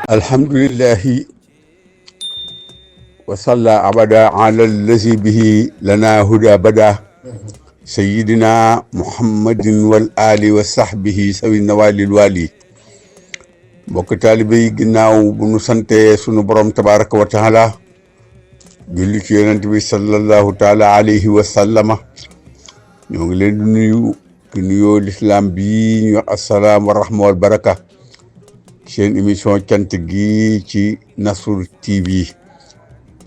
alhamdulillahi wa salla abada ala allazi bihi lana huda bada sayidina muhammadin wal ali wa sahbihi sawi nawalil wali mbokk taalibe yi ginnaaw bu nu sante sunu borom tabaraka wa taala julli ci yonent bi sallallahu taala alayhi wa sallama ñoo ngi leen di nuyu di nuyoo l'islam bi ñu wax assalaam wa rahma wal baraka seen émission cant gi ci Nasrul TV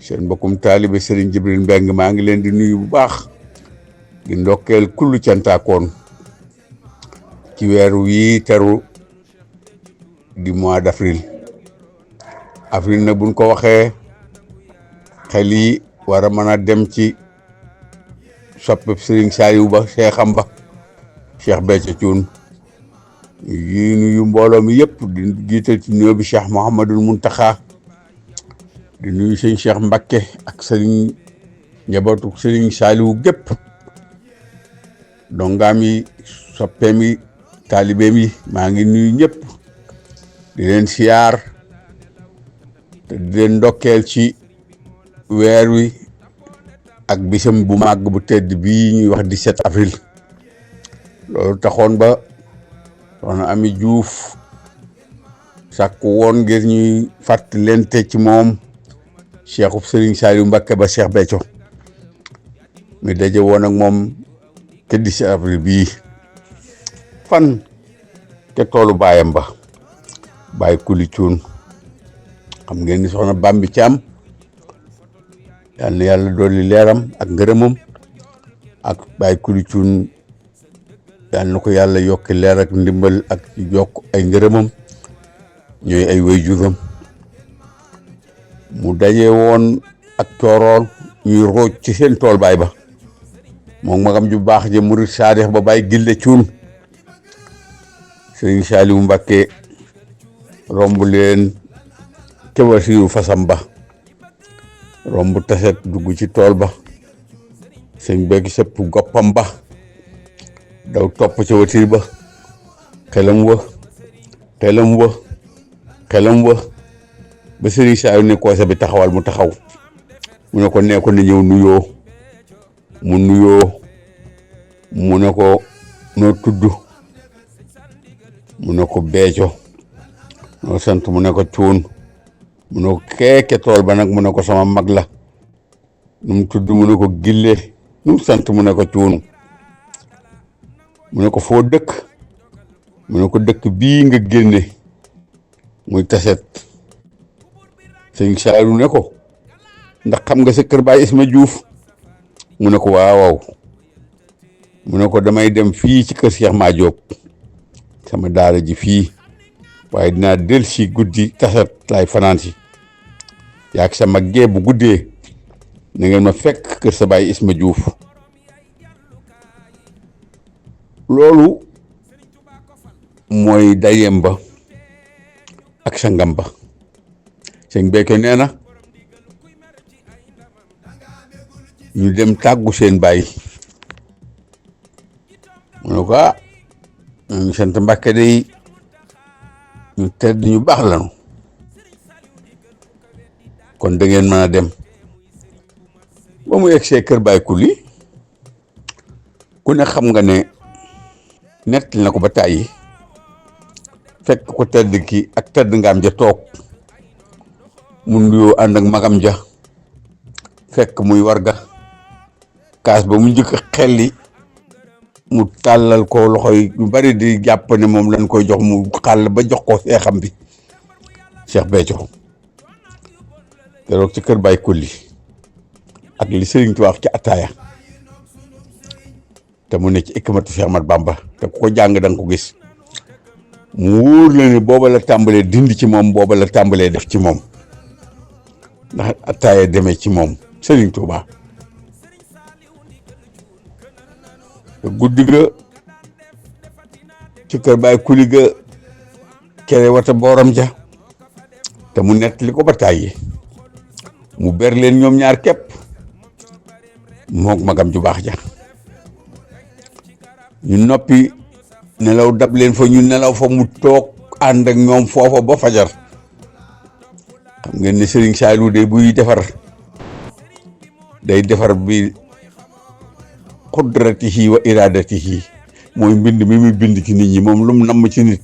seen mbokkum taalibe Serigne Jibril Mbeng maa ngi leen di nuyu bu baax di ndokkeel kullu cantaakoon ci weeru wii teru di mois d'avril avril nag buñ ko waxee xel yi war a mën a dem ci soppeb Serigne Saliou ba Cheikham ba Cheikh Béthio Thioune yi nuyu mbooloo mi yëpp di jiital ci nuyoo bi Cheikh Mouhamadul Mountakha di nuyu sëñ Cheikh Mbacké ak sëriñ njabootu Serigne Saliou gépp dongaam yi soppeem yi taalibeem yi maa ngi nuyu ñëpp di leen siyaar te di leen ndokkeel ci weer wi ak bisam bu màgg bu tedd bii ñuy wax 17 avril loolu taxoon ba soxna Ami Diouf sàkku woon ngir ñuy fàttalente ci moom Cheikhub Serigne Saliou Mbacké ba Cheikh Béthio mi daje woon ak moom te 17 avril bii fan te toolu baayam ba Baye Kuli Thioune xam ngeen ni soxna Bambi Thiam yal na yàlla dolli leeram ak ngërëmam ak Baye Kuli Thioune yal na ko yàlla yokki leer ak ndimbal ak yokk ay ngërëmam ñooy ay waajuram mu daje woon ak coorool ñuy rooj ci seen tool baay ba moom magam ju baax je murid saadix ba Baye Gille Thioune Serigne Saliou Mbacké romb leen ca wasiiru fasam ba romb taset dugg ci tool ba sëñ beeg sëpp goppam ba daw topp ca watiir ba xelam wa ba Serigne Saliou ne koose bi taxawal mu taxaw mu ne ko nee ko na ñëw nuyoo mu ne ko noo tudd mu ne ko Béthio noo sant mu ne ko Thioune mu ne ko keeke tool ba nag mu ne ko sama mag la nu mu tudd mu ne ko Gille nu mu sant mu ne ko Thioune mu ne ko foo dëkk mu ne ko dëkk bii nga génne muy taset sëñ Saliou ne ko ndax xam nga sa kër Baye Isma Diouf mu ne ko waaw mu ne ko damay dem fii ci kër Cheikh Ma Diop sama daara ji fii waaye dinaa del si guddi taset laay fanaan si yaag sama gee bu guddee na ngeen ma fekk kër sa Baye Isma Diouf loolu mooy dayem ba ak sangam ba sëñ Béthio nee na ñu dem tàggu seen baay mu ne ko ñu sant Mbacké day ñu tedd ñu baax lañu kon da ngeen mën a dem ba mu egsee kër Baye Kuli ku ne xam nga ne nettali na ko ba tàyyi fekk ko tedd ki ak tedd ngaam ja toog mu nuyoo ànd ak magam ja fekk muy warga kaas ba mu njëkk xelli mu tàllal ko loxo yi yu bari di jàpp ne moom lañ koy jox mu xàll ba jox ko seexam bi Cheikh Béthio keroog ci kër Baye Kuli ak li Serigne Touba wax ci ataaya te mu ne ci ikmatu Cheikh Ahmad Bamba te ku ko jàng da nga ko gis mu wóor la ne booba la tàmbalee dindi ci moom booba la tàmbalee def ci moom ndax ataaya demee ci moom Serigne Touba te guddi ga ci kër Baye Kuli ga kere wata booram ja te mu nettali ko ba tàyyi mu ber leen ñoom ñaar képp mook magam ju baax ja ñu noppi nelaw dab leen fa ñu nelaw fa mu toog ànd ak ñoom foofa ba fajar xam ngeen ne Serigne Saliou de buy defar day defar bi qudratihi wa iradatihi mooy mbind mi muy bind ci nit ñi moom lu mu namm ci nit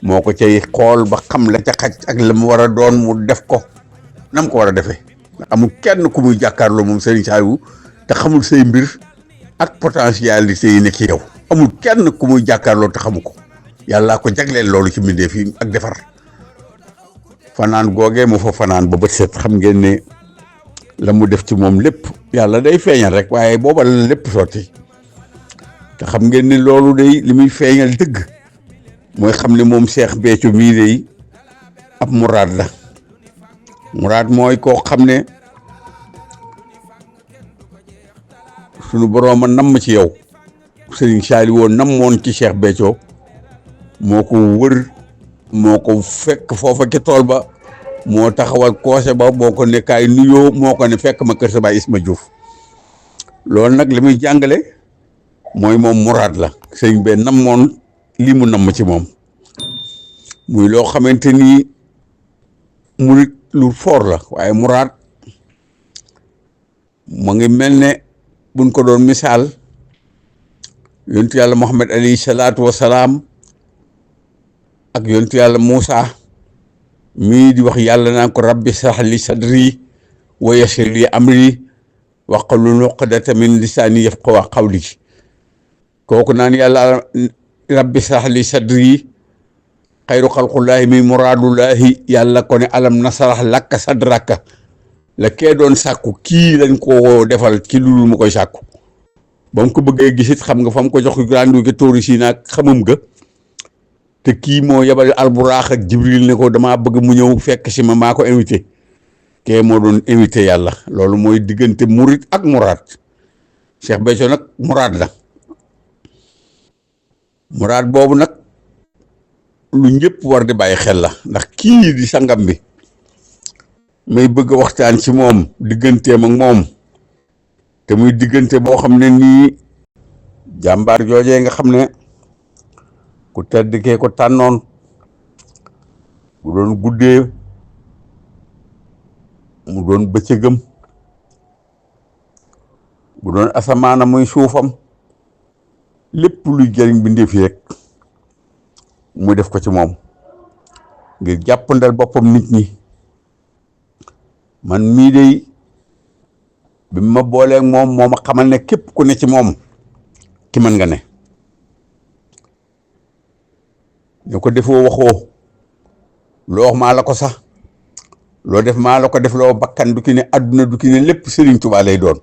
moo ko cay xool ba xam la ca xaj ak la mu war a doon mu def ko nam ko war a defee amul kenn ku muy jàkkaarloo moom Serigne Saliou te xamul say mbir ak potentialité yi nekk ci yow amul kenn ku muy jàkkaarloo te xamu ko yàllaa ko jagleel loolu ci mbindeef yi ak defar fanaan googee mu fa fanaan ba bët set xam ngeen ne la mu def ci moom lépp yàlla day feeñal rek waaye booba la lépp sotti te xam ngeen ne loolu day li muy feeñal dëgg mooy xam ne moom Cheikh Béthio mii day ab muraad la muraad mooy koo xam ne sunu boroom a namm ci yow Serigne Saliou woon nammoon ci Cheikh Béthio moo ko wër moo ko fekk foofa ca tool ba moo taxawal koose ba boo ko ne kaay nuyoo moo ko ne fekk ma kër sa baay Isma Diouf loolu nag li muy jàngale mooy moom muraad la sëñ bee namoon lii mu namm ci moom muy loo xamante ni murit lu foor la waaye muraad mu ngi mel ne buñ ko doon misaal yontu yàlla Muhammad alayhi salaatu wa salaam ak yontu yàlla Muusa mii di wax yàlla naan ko rabbi shrah li sadri wa yassir li amri wahlul uqdatan min lisaani yafqahu qawli kooku naan yàlla rabbi shrah li sadri xayru xalqullaahi mi muraadullaahi yàlla ko ne alam nasrah laka sadraka la kee doon sàkku kii lañ ko defal ci lu mu koy sàkku ba mu ko bëggee gisit xam nga fa mu ko jox grandu ke tóori si naag xamam ga te kii moo yebal alburaax ak jibril ne ko damaa bëgg mu ñëw fekk si ma maa ko invité kee moo doon invité yàlla loolu mooy diggante murit ak muraad Cheikh Béthio nag muraad la muraad boobu nag lu ñëpp war di bàyyi xel la ndax kii di sangam bi may bëgg a waxtaan ci moom digganteem ak moom te muy diggante boo xam ne nii jàmbaar joojee nga xam ne ku tedd kee ko tànnoon bu doon guddee mu doon bëccëgam bu doon asamaana muy suufam lépp luy jëriñ bindéef yi rek muy def ko ci moom ngir jàppandal boppam nit ñi man mii day bi ma booleeg moom moo ma xamal ne képp ku ne ci moom ki mën nga ne ñu ko defoo waxoo loo wax maa la ko sax loo def maa la ko def loo bakkan du ki ne adduna du ki ne lépp Serigne Touba lay doon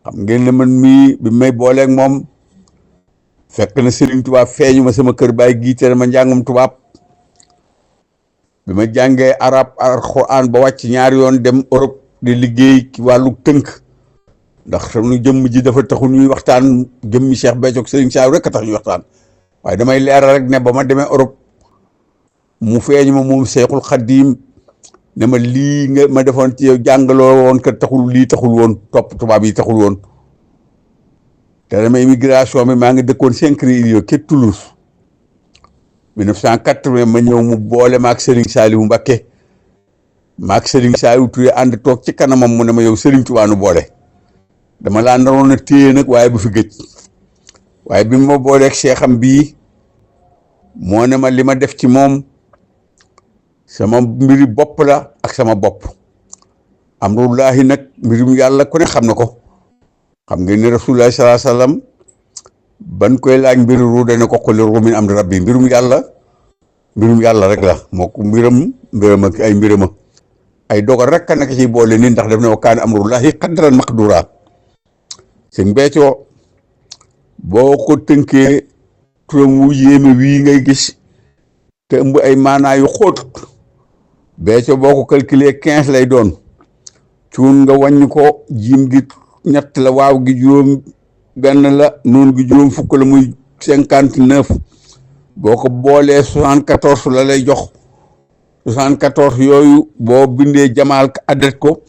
xam ngeen ne man mii bi may booleeg moom fekk na Serigne Touba feeñu ma sama kër baay gii tere ma njàngum tubaab bi ma jàngee arab alxuraan ba wàcc ñaari yoon dem Europe di liggéey ci wàllu tënk ndax sunu jëmm ji dafa taxul ñuy waxtaan jëmmi Cheikh Béthio ak Serigne Saliou rek a tax ñuy waxtaan waaye damay leeral rek ne ba ma demee Europe mu feeñ ma moom Seexul Xaddiim ne ma lii nga ma defoon ci yow jàngaloo woon ka taxul lii taxul woon topp tubaab yi taxul woon te dama immigration bi maa ngi dëkkoon Saint-Louis ke Toulouse 1980 ma ñëw mu boole maak Serigne Saliou Mbacké maak Serigne Saliou Touré ànd toog ci kanamam mu ne ma yow Serigne Touba nu boole dama laa naroon a téye nag waaye bu fi gëj waaye bi ma booleeg Cheikham bii moo ne ma li ma def ci moom sama mbiri bopp la ak sama bopp amrullahi nag mbirum yàlla ku ne xam na ko xam ngeen ne Rasulullah sallallahu alayhi wasallam ban koy laaj mbiru ru dana ko qul ruuhu min amri rabbi mbirum yàlla rek la moo ko mbiram ak ay mbirama ay dogal rek naka ci boole nii ndax def na wa kaana amrullahi qadran maqdura sëñ Béthio boo ko tënkee turam wu yéeme wii ngay gis te ëmb ay maanaa yu xóot Béthio boo ko calculer 15 lay doon cuun nga wàññi ko jiim gi ñett la waaw gi juróom benn la noon gi juróom fukk la muy 59 boo ko boolee 74 la lay jox 74 yooyu boo bindee jamaal adet ko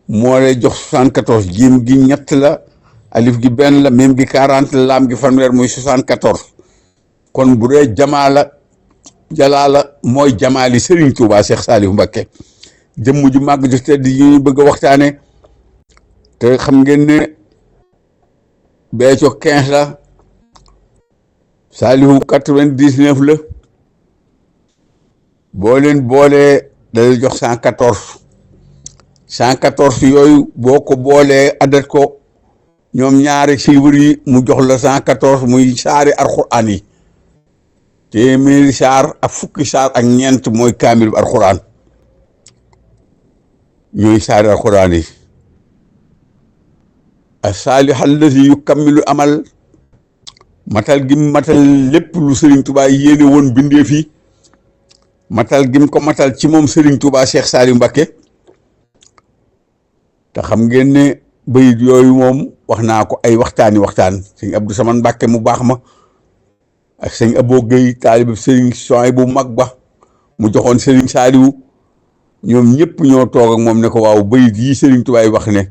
moo lay jox 74 jiim gi ñett la alif gi benn la même gi 40 la laam gi fanweer muy 74 kon bu dee jamaa la jalaala mooy jamaali Serigne Touba Cheikh Saliou Mbacké jëmm ju màgg ju tedd yi ñu bëgg a waxtaane te xam ngeen ne Béthio 15 la Saliou 99 la boo leen boolee dalay jox 114 yooyu boo ko boolee adat ko ñoom ñaari chiffres yi mu jox la 114 muy saari alxuraan yi téeméeri saar ak fukki saar ak ñeent mooy kaamil alxuraan ñooy saari alxuraan yi as-saalih allazi yukammilu amal matal gim matal lépp lu Serigne Touba yéene woon bindee fi matal gim ko matal ci moom Serigne Touba Cheikh Saliou Mbacké te xam ngeen ne bayit yooyu moom wax naa ko ay waxtaan sëñ Abdou Samane Mbacké mu baax ma ak sëñ Abo Gueye taalibe Serigne Soy bu mag ba mu joxoon Serigne Saliou ñoom ñëpp ñoo toog ak moom ne ko waaw bayit yi Serigne Touba yi wax ne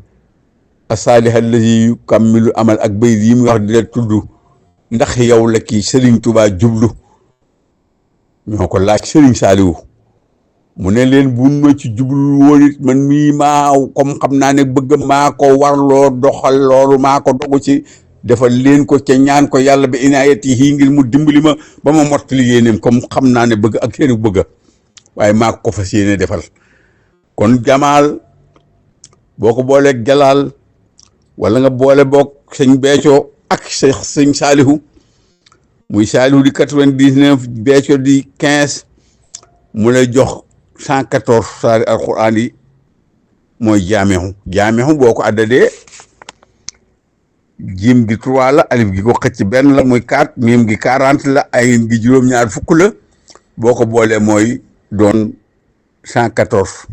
as-saalih allazi yukammilu amal ak bayit yi mu wax di leen tudd ndax yow la kii Serigne Touba jublu ñoo ko laaj Serigne Saliou mu ne leen bu ma ci jublu woon it man mii maa comme xam naa ne bëgg maa ko warloo doxal loolu maa ko dogu ci defal leen ko ca ñaan ko yàlla bi inaayatihi ngir mu dimbali ma ba ma mottali yéeneem comme xam naa ne bëgg ak seeni bëgg waaye maa ko fas yéene defal kon jamaal boo ko booleeg jalaal wala nga boole boog sëñ Béthio ak sëñ Saliou muy Saliou di 99 Béthio di 15 mu lay jox 114 saari alxuraan yi mooy jaamexu boo ko addadee jiim gi 3 la alif gi ko xëcc benn la muy 4 miim gi 40 la ayin gi juróom-ñaar fukk la boo ko boolee mooy doon 114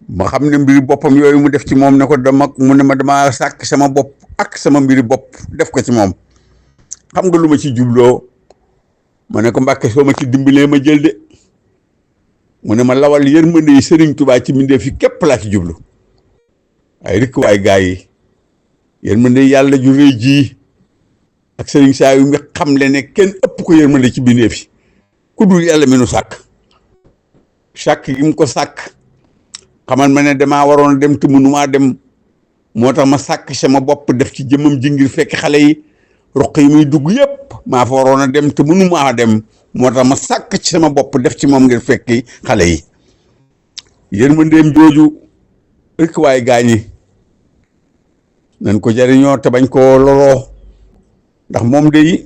ma xam ne mbiri boppam yooyu mu def ci moom ne ko mu ne ma dama sàkk sama bopp ak sama mbiri bopp def ko ci moom xam nga lu ma ci jubloo ma ne ko Mbàkke soo ma ci dimbalee ma jël de mu ne ma lawal yërmande yi Serigne Touba ci mbindee fi képp laa ci jublu ay rikk waay gaa yi yërmande yàlla ju rëy ji ak Serigne Saliou mi xam le ne kenn ëpp ko yërmande ci mbindee fi ku dul yàlla mi nu sàkk gi mu ko sàkk xamal ma ne damaa waroon dem te mënumaa dem moo tax ma sàkk sama bopp def ci jëmmam ji ngir fekk xale yi roq yi muy dugg yëpp maa fa waroon a dem te mënumaa dem moo tax ma sàkk ci sama bopp def ci moom ngir fekki xale yi yërmandeem jooju rek waaye gaañi nañ ko jariñoo te bañ koo loroo ndax moom day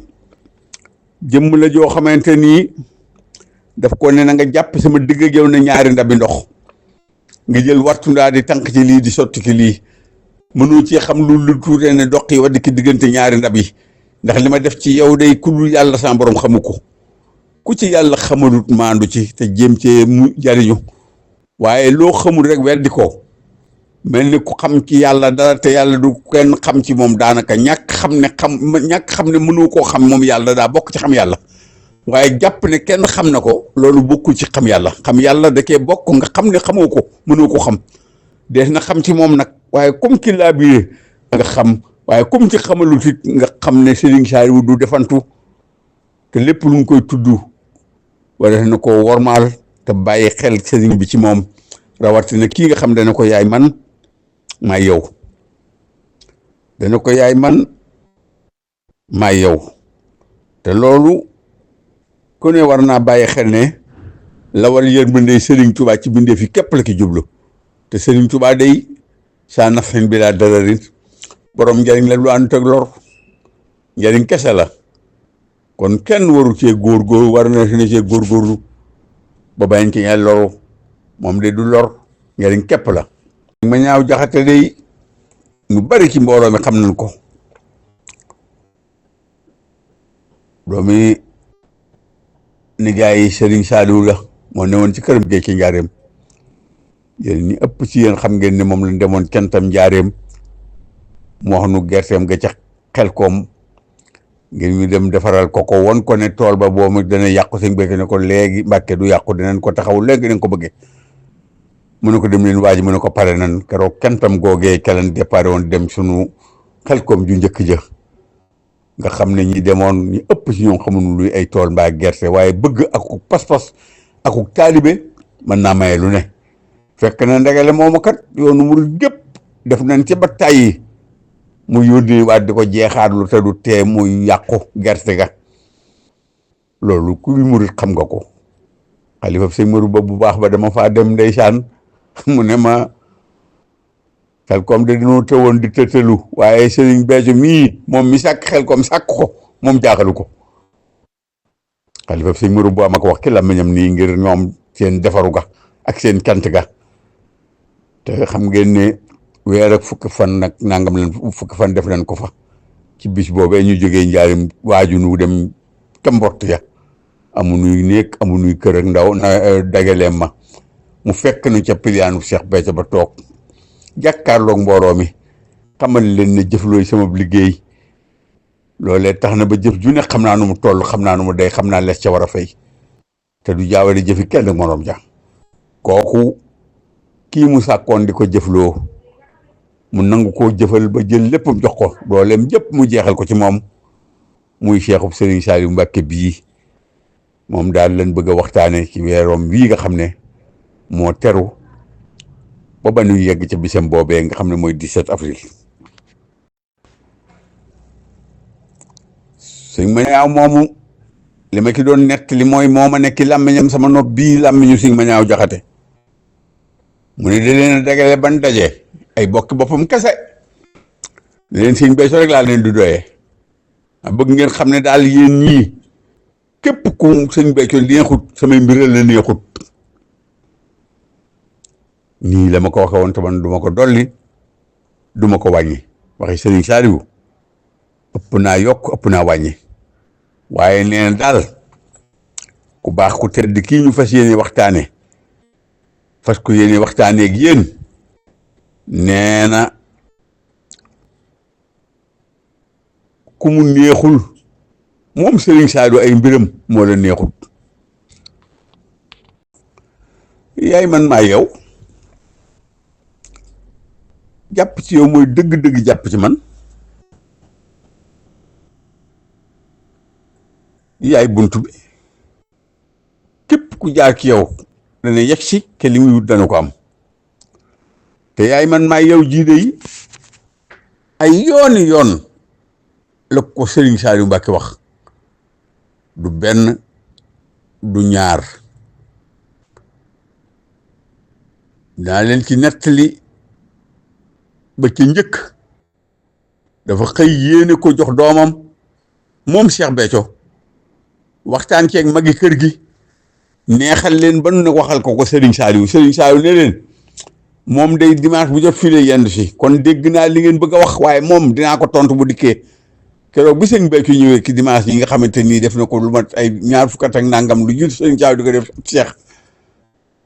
jëmm la joo xamante nii daf ko ne na nga jàpp sama digg ak yow ne ñaari ndabi ndox nga jël wattu ndaa di tànk ci lii di sotti ki lii mënoo ci xam lu tuutee ne doq yi waddi ki diggante ñaari ndab yi ndax li ma def ci yow day ku dul yàlla sa borom xamu ko ku ci yàlla xamalut maandu ci te jéem cee mu jariñu waaye loo xamul rek weddi ko mel ni ku xam ci yàlla dara te yàlla du kenn xam ci moom daanaka ñàkk xam ne mënoo koo xam moom yàlla daa bokk ci xam yàlla waaye jàpp ne kenn xam na ko loolu bokkul ci xam yàlla da cee bokk nga xam ne xamoo ko mënoo ko xam dees na xam ci moom nag waaye comme ki laa biir nga xam waaye comme ci xamalut it nga xam ne Serigne Saliou du defantu te lépp lu nga koy tudd wala na ko wormaal te bàyyi xel Serigne bi ci moom rawatina kii nga xam dana ko yaay man maay yow dana ko yaay man maay yow te loolu ku ne war naa bàyyi xel ne la war yërmande Serigne Touba ci bindee fi képp la ki jublu te Serigne Touba day saa nafin bi laa dararin borom njariñ la lu ànd ak lor njariñ kese la kon kenn waru cee góorgóorlu war na cee góorgóorlu ba bañ ci ñaar loru moom de du lor njariñ képp la. ma ñaaw jaxate day ñu bari ci mbooloo mi xam nañ ko doomi nijaay Serigne Saliou la moo newoon ci këram géej ci njaareem yéen ñi ëpp ci yéen xam ngeen ne moom lañ demoon cantam njaareem mu wax nu gerteem ga ca xel koom ngir ñu dem defaral ko won ko ne tool ba boobu dana yàqu sëñ Béthio ne ko léegi Mbàkke du yàqu dinañ ko taxaw léegi nañ ko bëggee mu ne ko dem leen waaji mu ne ko pare nan keroog cantam googee kelan déparé woon dem sunu xel koom ju njëkk jë nga xam ne ñi demoon ñu ëpp ci ñoom xamuñu luy ay tool mbaa gerte waaye bëgg akuk pas-pas akuk taalibe mën naa maye lu ne fekk na ndegale moomu kat yoonu murid gépp def nañ ci ba tàyyi mu yónni waat di ko jeexaatlu te du tee muy yàqu gerte ga loolu kuy murid xam nga ko xalifa sëñ Maru ba bu baax ba dama faa dem ndeysaan mu ne ma xel kom de dañoo tëwoon di tëtalu waaye Sëriñ Béthio mii moom mi sàkk xel kom sàkk ko moom jaaxalu ko xalifa sëñ Maru ba ma ko wax ki làmmiñam nii ngir ñoom seen defaru ga ak seen cant ga te xam ngeen ne weer ak fukki fan nag nangam leen fukki fan def nañ ko fa ci bis boobee ñu jógee njaarim waaju nu dem ca mbott ya amuñuy néeg amuñuy kër ak ndaw na dagaleem ma mu fekk nu ca piliyaanu Cheikh Béthio ba toog jàkkaarloog mbooloo mi xamal leen ne jëflooy sama liggéey loolee tax na ba jëf ju ne xam naa nu mu toll xam naa nu mu day xam naa les ca war a fay te du jaawale jëfi kenn moroom ja kooku kii mu sàkkoon di ko jëfloo mu nangu koo jëfal ba jël léppam jox ko dooleem jëpp mu jeexal ko ci moom muy Cheikhub Serigne Saliou Mbacké bii moom daal lañ bëgg a waxtaane ci weeroom wii nga xam ne moo teru ba ba nuy yegg ca bisam boobee nga xam ne mooy 17 avril sëñ Mañaaw moomu li ma ki doon nett li mooy moo ma nekki làmmiñam sama nopp bii làmmiñu sëñ Mañaaw Jaxate mu ne da leen a dagale ban daje ay bokki boppam kese ne leen sëñ Béthio rek laa leen di doyee a bëgg ngeen xam ne daal yéen ñii képp ku sëñ Béthio neexut samay mbir la neexut nii la ma ko waxe woon te man du ma ko dolli du ma ko wàññi waxi Serigne Saliou ëpp naa yokk ëpp naa wàññi waaye nee na daal ku baax ku tedd kii ñu fas yéene waxtaane fas ko yéene waxtaane ak yéen nee na ku mu neexul moom Serigne Saliou ay mbiram moo la neexut yaay man maa yow jàpp ci yow mooy dëgg-dëgg jàpp ci man yaay bunt bi képp ku jaar ci yow dana yegg si ke li muy wut dana ko am te yaay man maa yow jiide yi ay yooni yoon la ko Serigne Saliou Mbacké wax du benn du ñaar daa leen ci nettali ba ci njëkk dafa xëy yéene ko jox doomam moom Cheikh Béthio waxtaan ceeg magi kër gi neexal leen ba nu ne waxal ko Serigne Saliou ne leen moom day dimanche bu jot fii lay yendu si kon dégg naa li ngeen bëgg a wax waaye moom dinaa ko tontu bu dikkee keroog bi sëñ Béthio ñëwee ki dimanche yi nga xamante nii def na ko lu mat ay ñaar fukk ak nangam lu jiitu Serigne Saliou di ko def Cheikh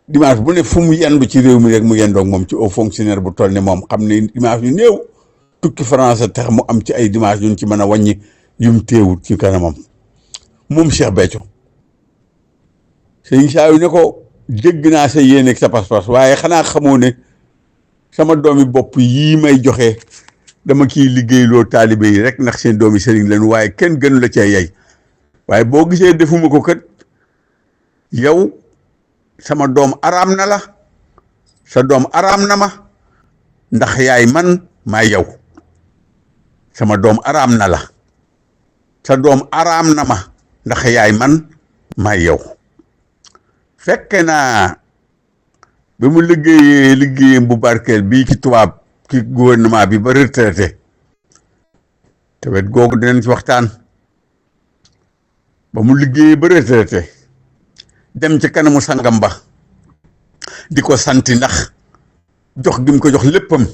dimanche bu ne fu mu yendu ci réew mi rek mu yendoog moom ci haut fonctionnaire bu toll ne moom xam ne dimanche yu néew tukki France tax mu am ci ay dimanche ñun ci mën a wàññi yum téewut ci kanamam moom Cheikh Béthio sëñ Saliou ne ko dégg naa sa yéene ak sa pas-pas waaye xanaa xamoo ne sama doomi bopp yii may joxe dama kiy liggéeyloo taalibe yi rek ndax seen doomi sëriñ lañu waaye kenn gënu la cee yey waaye boo gisee defuma ko kat yow sama doom araam na la sa doom araam na ma ndax yaay man maa yow sama doom araam na la sa doom araam na ma ndax yaay man maa yow fekke naa bi mu liggéeyam bu barkeel bii ci tubaab ci gouvernement bi ba retraité te wet googu dinañ ci waxtaan ba mu liggéeyee ba retraité dem ci kanamu sangam ba di ko santi ndax jox gi mu ko jox léppam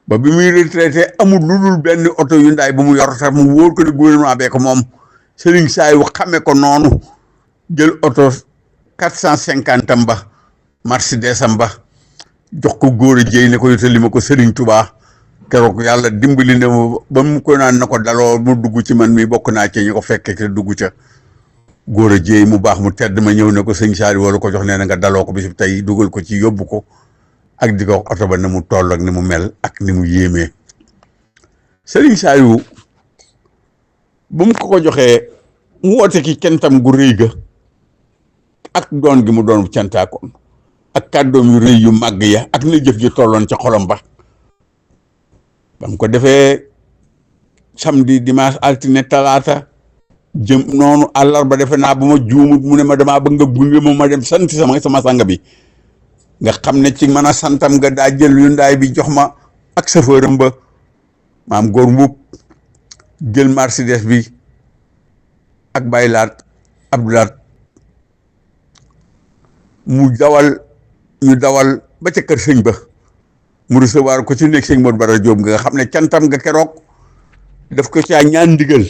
ba bi muy retraité amul lu dul benn oto yu ndaay bu mu yor sax mu wóor ko ne gouvernement bee ko moom Serigne Saliou xame ko noonu jël oto 450 am ba Mercedes am ba jox ko góor a jéy ne ko yotali ma ko Serigne Touba keroog yàlla dimbali ne ba mu ko naan na ko daloo mu dugg ci man mi bokk naa ci ñi ko fekkee te dugg ca góor a jéey mu baax mu tedd ma ñëw ne ko sëñ Saliou wala ko jox nee na nga daloo ko bisib tey dugal ko ci yóbbu ko ak di ko oto ba ne mu toll ak ni mu mel ak ni mu yéemee Serigne Saliou bu mu ko joxee mu woote ki cantam gu rëy ga ak doon gi mu doon cantaakoon ak kàddoom yu rëy yu màgg ya ak na jëf ji tolloon ca xolam ba mu ko defee samedi dimanche altine talaata jëm noonu àllarba defe naa bu ma juumut mu ne ma damaa bëgg nga gunge ma dem sant sama sang bi nga xam ne ci mën a santam nga daa jël yu ndaay bi jox ma ak chauffeuram ba maam góor mbuub jël Mercedes bi ak baylaat Abdoulaat mu ñu dawal ba ca kër sëñ ba mu recevoir ko ci nekk sëñ Modou Bara Diop nga xam ne cantam nga keroog daf ko caa ñaan ndigal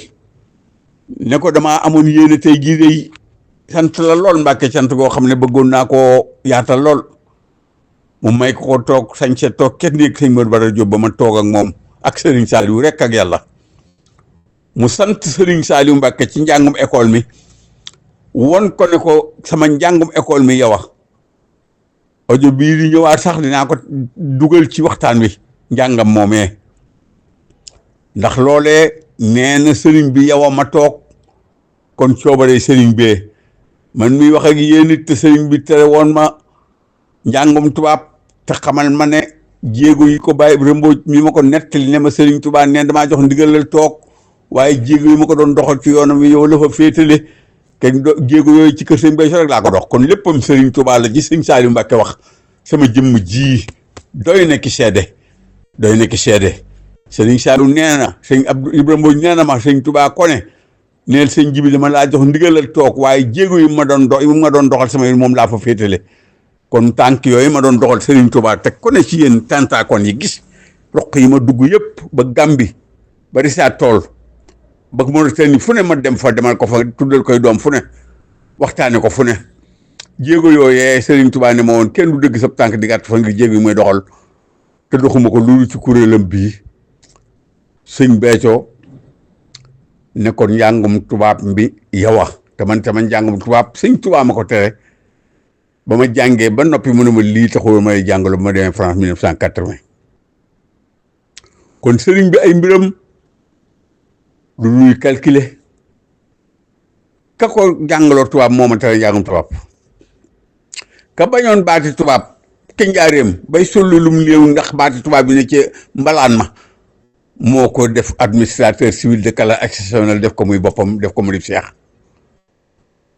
ne ko damaa amoon yéene tey jii day sant la lool Mbàkke sant goo xam ne bëggoon naa koo yaatal lool mu may ko toog sañse toog kenn nekk sëñ Modou Bara Diop ba ma toog ak moom ak Serigne Saliou rek ak yàlla mu sant Serigne Saliou Mbàkke ci njàngum école mi won ko ne ko sama njàngum école mi yow audio bii di ñëwaat sax dinaa ko dugal ci waxtaan wi njàngam moomee ndax loolee nee na sëriñ bi yow ma toog kon coobare sëriñ bee man miy wax ak yéen it te sëriñ bi tere woon ma njàngum tubaab te xamal ma ne jéego yi ko bàyyi rëmboo mi ma ko nettali ne ma sëriñ tubaab neen damaa jox ndigalal toog waaye jéego yi ma ko doon doxal ci yoonam wi yow la fa féetale kenn jéego yooyu ci kër sëñ Béthio rek laa ko dox kon léppam sëriñ Tuubaa la ci sëñ Saliou Mbacke wax sama jëmm ji doy na ki seede sëriñ Saliou nee na sëñ Abdou Ibrahima Mbodj nee na ma sëñ Tuubaa ko ne neel sëñ Jibi dama laa jox ndigalal toog waaye jéego yi ma doon doxal sama yoon moom laa fa féetale kon tànk yooyu ma doon doxal sëriñ Tuubaa teg ko ne ci yéen tàntaakoon yi gis roq yi ma dugg yëpp ba Gàmbi ba Richard Toll ba Mauritanie fu ne ma dem fa demal ko fa tuddal koy doom fu ne waxtaane ko fu ne jéego yooyee Serigne Touba ne ma woon kenn du dëgg sab tànk di gàtt fa ngir jéego yi mooy doxal te doxuma ko loolu ci kuréelam bii sëñ Béthio ne kon njàngum tubaab bi yow te man njàngum tubaab sëñ Touba ma ko tere ba ma jàngee ba noppi mu ne ma lii taxul may jàngalu ba ma demee France 1980 kon Serigne bi ay mbiram lu ñuy calculer ka ko jàngaloo tubaab moo ma tere njàngum tubaab ka bañoon baati tubaab ke njaareem bay sollu lum néew ndax baati tubaab bi ne ci mbalaan ma moo ko def administrateur civil de carrière exceptionnelle def ko muy boppam def ko mu di seex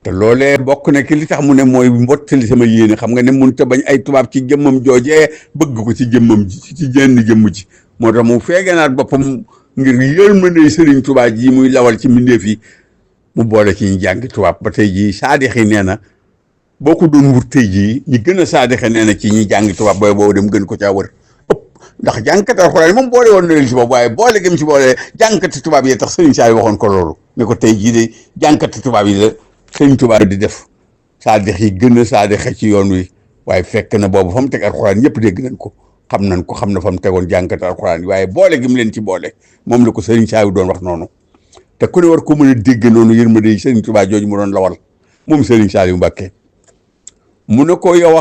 te loolee bokk na ki li tax mu ne mooy mbottali sama yéene xam nga ne mun te bañ ay tubaab ci jëmmam joojee bëgg ko ci jëmmam ji ci jenn jëmm ji moo tax mu feegenaat boppam ngir yërmande Sëriñ Tuubaa ji muy lawal ci mbindeef yi mu boole ci ñu jàngi tubaab ba tey jii saadixi nee na boo ko doon wut tey jii ñi gën a saadixe nee na ci ñi jàngi tubaab booy boobu dem gën ko caa wër ëpp ndax jàngkat alxuraan moom boole woon na leen si boobu waaye boole gëm si boole jàngkati tubaab yi tax Sëriñ Saaliw waxoon ko loolu ne ko tey jii de jàngkati tubaab yi la Sëriñ Tuubaa di def saadix yi gën a saadixe ci yoon wi waaye fekk na boobu fa mu teg alxuraan ñëpp dégg nañ ko xam na fa mu tegoon jàngkati alxuraan yi waaye boole gi mu leen ci boole moom la ko Sëriñ Saaliw doon wax noonu te ku ne war ko mën a dégg noonu yërmande yi Sëriñ Tuubaa jooju mu doon lawal moom Sëriñ Saaliw Mbàkke mu ne ko yow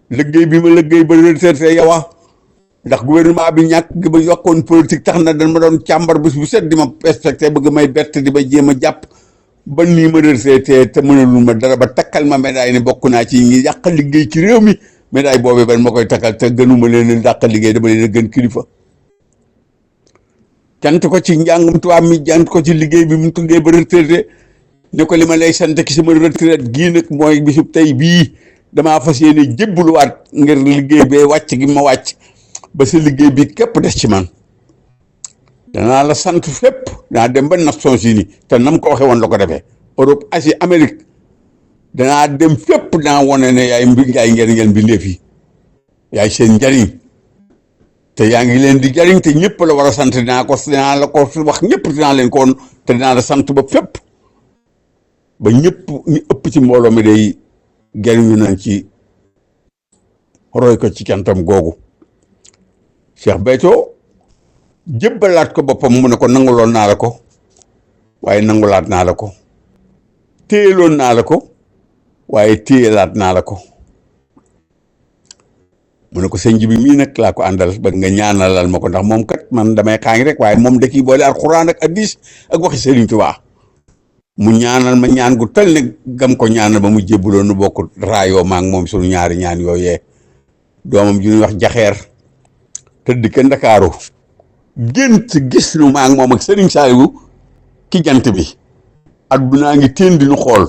liggéey bi ma liggéey ba retraité yow ndax gouvernement bi ñàkk gi ma yokkoon politique tax na dañ ma doon càmbar bés bu set di ma respecté bëgg may bett di ma jéem a jàpp ba nii ma retraité te mënalul ma dara ba takkal ma médaille ne bokk naa ci ñi yàq liggéey ci réew mi médaille boobee ban ma koy takkal te gënuma leen dàq liggéey dama leen a gën kilifa cant ko ci njàngum tubaab mi cant ko ci liggéey bi mu tuggee ba retraité ne ko li ma lay sant ki sama retraite gii nag mooy bisub tey bii damaa fas yéene jébbaluwaat ngir liggéey bee wàcc gi ma wàcc ba sa liggéey bi képp des ci man danaa la sant fépp danaa dem ba Nations Unies te nam ko waxee woon la ko defee Europe Asie Amérique danaa dem fépp danaa wane ne yaay ngeen mbindeef yi yaay seen njariñ te yaa ngi leen di jariñ te ñëpp la war a sant dinaa la ko wax ñëpp dinaa leen ko woon te dinaa la sant ba fépp ba ñëpp ñu ëpp ci mbooloo mi day jariñu nañ ci roy ko ci cantam googu Cheikh Béthio jébbalaat ko boppam mu ne ko nanguloon naa la ko waaye nangulaat naa la ko téyeloon naa la ko waaye téyelaat naa la ko mu ne ko sëñ bi mii nag laa ko àndal ba nga ñaanalal ma ko ndax moom kat man damay xaañ rek waaye moom da ciy boole alxuraan ak hadiis ak waxi Sëriñ Tuubaa mu ñaanal ma ñaan gu tal ne gam ko ñaanal ba mu jébbuloo nu bokk raayoo ma ak moom suñu ñaari ñaan yooyee doomam ju ñuy wax jaxeer tëdd ke Ndakaaru gént gis nu ma ak moom ak Sëriñ Saaliwu ki jant bi addunaa ngi teen di nu xool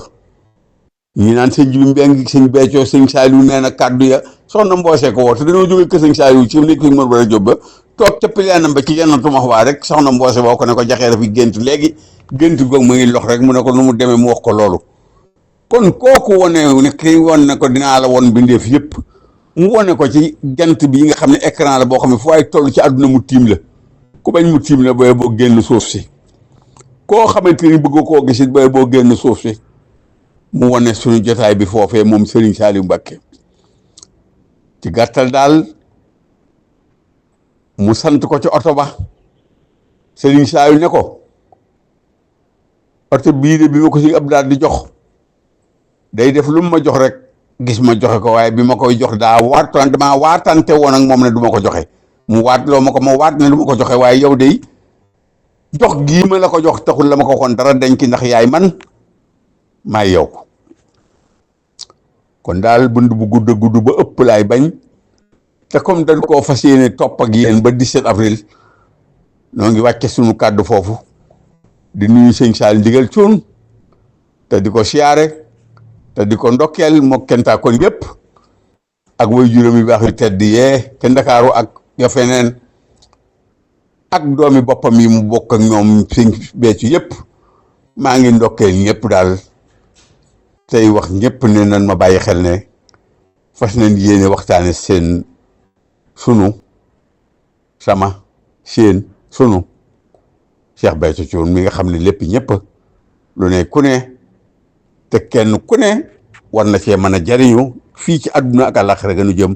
ñi naan sëñ bi mbeng sëñ Béthio sëñ Saaliwu nee na kàddu ya soxna Mboose ko woo te dañoo jógee kër sëñ Saaliwu ci nekk fi mën war a jóg ba toog ca pileenam ba ci Jannatul Mahwa rek soxna Mboose woo ko ne ko jaxeer fi gént léegi gént goog ma ngi lox rek mu ne ko nu mu demee mu wax ko loolu kon kooku wone ne ki won ne ko dinaa la won bindeef yëpp mu wone ko ci jant bi nga xam ne écran la boo xam ne fu waay toll ci àdduna mu tiim la ku bañ mu tiim la booy boo génn suuf si koo xamante ni bëgg koo gisit booy boo génn suuf si mu wone suñu jotaay bi foofee moom Serigne Saliou Mbacké ci gàttal daal mu sant ko ci oto ba Serigne Saliou ne ko oto bii de bi ma ko si ab daal di jox day def lu mu ma jox rek gis ma joxe ko waaye bi ma koy jox daa waatoon damaa waatante woon ak moom ne du ma ko joxe mu waat loo ma ko ma waat ne du ma ko joxe waaye yow de jox gii ma la ko jox taxul la ma ko waxoon dara denc ndax yaay man maay yow kon daal bund bu gudd gudd ba ëpp laay bañ te comme dañ koo fas yéene topp ak yéen ba 17 avril noo ngi wàcce suñu kàddu foofu di nuyu sëñ Saal Ndigal Cuun te di ko siyaare te di ko ndokkeel moo kentaa kon yëpp ak way juróom yu baax yu tedd yee te Ndakaaru ak ya feneen ak doomi boppam yi mu bokk ak ñoom sëñ Béthio yëpp maa ngi ndokkeel ñëpp daal tey wax ñëpp ne nan ma bàyyi xel ne fas nañ yéene waxtaane seen sunu sama seen sunu Cheikh Béthio Thioune mi nga xam ne lépp ñëpp lu ne ku ne te kenn ku ne war na cee mën a jariñu fii ci àdduna ak àllaaxira ga nu jëm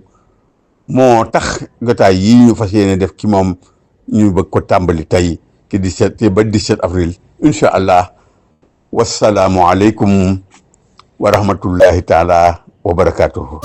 moo tax jotaay yii ñu fas yéene def ci moom ñu bëgg ko tàmbali tey ci 17 ba 17 avril incha allah wasalaamu aleykum wa rahmatullahi taala wa barakatuhu